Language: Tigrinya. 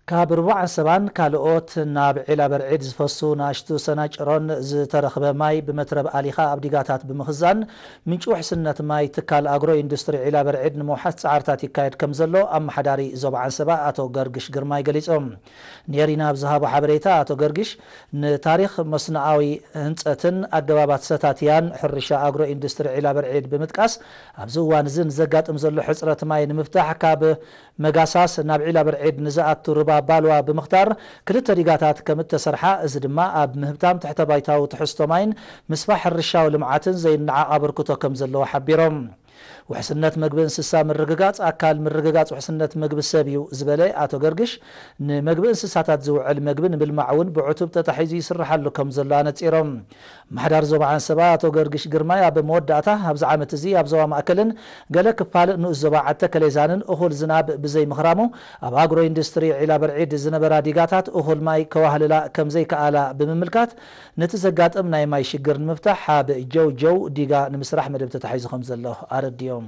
ካብ ርቡዕ ዓንሰባን ካልኦት ናብ ዒላ በርዒድ ዝፈሱ ናሽቱ ሰናጭሮን ዝተረኽበ ማይ ብመትረብ ኣሊኻ ኣብ ዲጋታት ብምኽዛን ምንጪ ውሕስነት ማይ ትካል ኣግሮ ኢንዱስትሪ ዒላ በርዒድ ንምውሓስ ጻዕርታት ይካየድ ከም ዘሎ ኣመሓዳሪ ዞባ ዓንሰባ ኣቶ ገርግሽ ግርማይ ገሊጾም። ኔሪና ኣብ ዝሃቦ ሓበሬታ ኣቶ ገርግሽ ንታሪኽ መስኖኣዊ ህንጸትን ኣገባባት ሰታትያን ሕርሻ ኣግሮ ኢንዱስትሪ ዒላ በርዒድ ብምጥቃስ ኣብዚ እዋን እዚ ንዘጋጥም ዘሎ ሕጽረት ማይ ንምፍታሕ ካብ መጋሳስ ናብ ዒላ በርዒድ ንዝኣቱ ርባ ባልዋ ብምኽታር ክልተ ዲጋታት ከም እተሰርሓ፣ እዚ ድማ ኣብ ምህብታም ትሕተ ባይታዊ ትሕዝቶ ማይን ምስፋሕ ሕርሻዊ ልምዓትን ዘይነዓቕ ኣበርክቶ ከም ዘለዎ ሓቢሮም። ውሕስነት መግቢ እንስሳ ምርግጋጽ ኣካል ምርግጋጽ ውሕስነት መግቢ ሰብ እዩ ዝበለ ኣቶ ገርግሽ፣ ንመግቢ እንስሳታት ዝውዕል መግቢ ንምልማዕ እውን ብዕቱብ ተታሒዙ ይስርሓሉ ከም ዘሎ ኣነጺሮም። ምሕዳር ዞባ ዓንሰባ ኣቶ ገርግሽ ግርማይ ኣብ መወዳእታ ኣብዚ ዓመት እዚ ኣብ ዞባ ማእከልን ገለ ክፋል ንኡስ ዞባ ዓዲ ተከሌዛንን እኹል ዝናብ ብዘይምኽራሙ ኣብ ኣግሮ ኢንዱስትሪ ዒላ በርዒድ ዝነበራ ዲጋታት እኹል ማይ ከዋህልላ ከም ዘይከኣላ ብምምልካት ነቲ ዘጋጥም ናይ ማይ ሽግር ንምፍታሕ ኣብ ጀው ጀው ዲጋ ንምስራሕ መደብ ተታሒዙ ከም ዘሎ ኣረዲኦም።